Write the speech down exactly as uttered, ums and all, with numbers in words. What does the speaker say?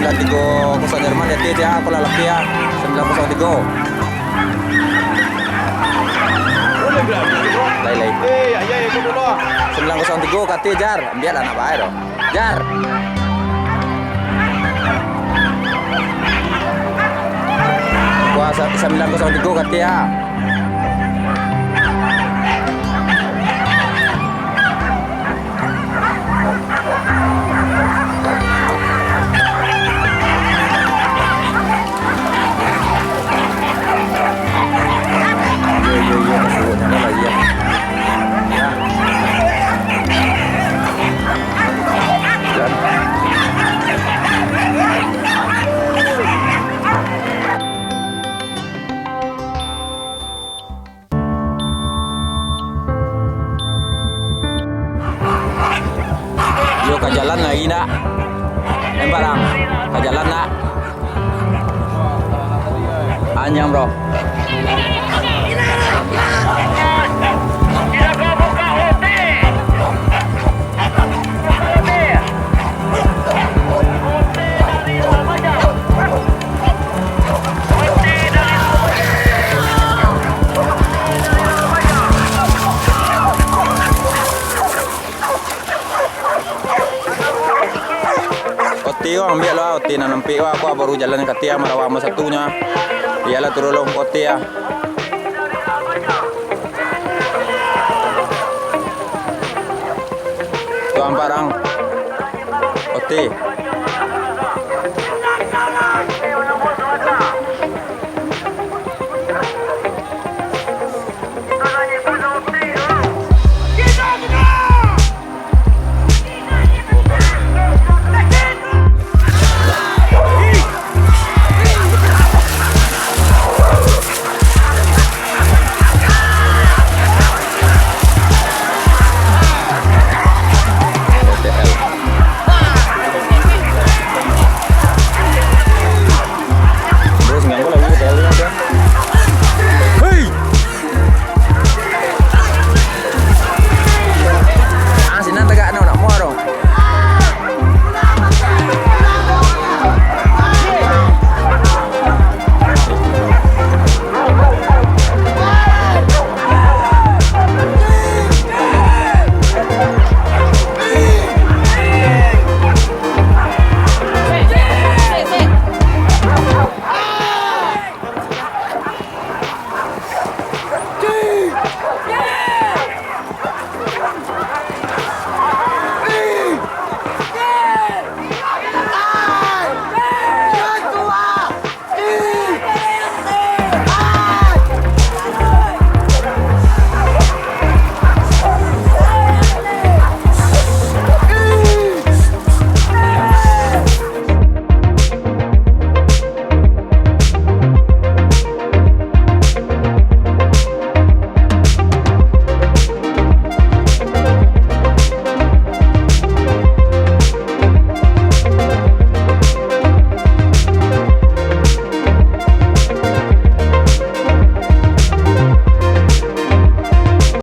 Sambilan tigo kosong Jerman, ya, ti, ya, aku lah lapih, ya. Sambilan kosong tigo. Lai, lai. Sambilan kosong tigo, kati, Jar. Ambiak lah, nak bae doh. Jar. Wah, sa-, sambilan kosong tigo, kati, ya. Iyo, iyo, iyo, masuak nyo lah, iyo. Nah. Jan. Yo, ka jalan lai ndak? Lempar, Ang. Ka jalan ndak? Anyang, bro. Oti, Bang, ambiak lah, Oti nan ampek, Bang, aku baru jalan ka Oti, ah, marawak ambo satunyo. Iyolah, turun lo, Oti, ah. Tu ampek, Bang. Oti.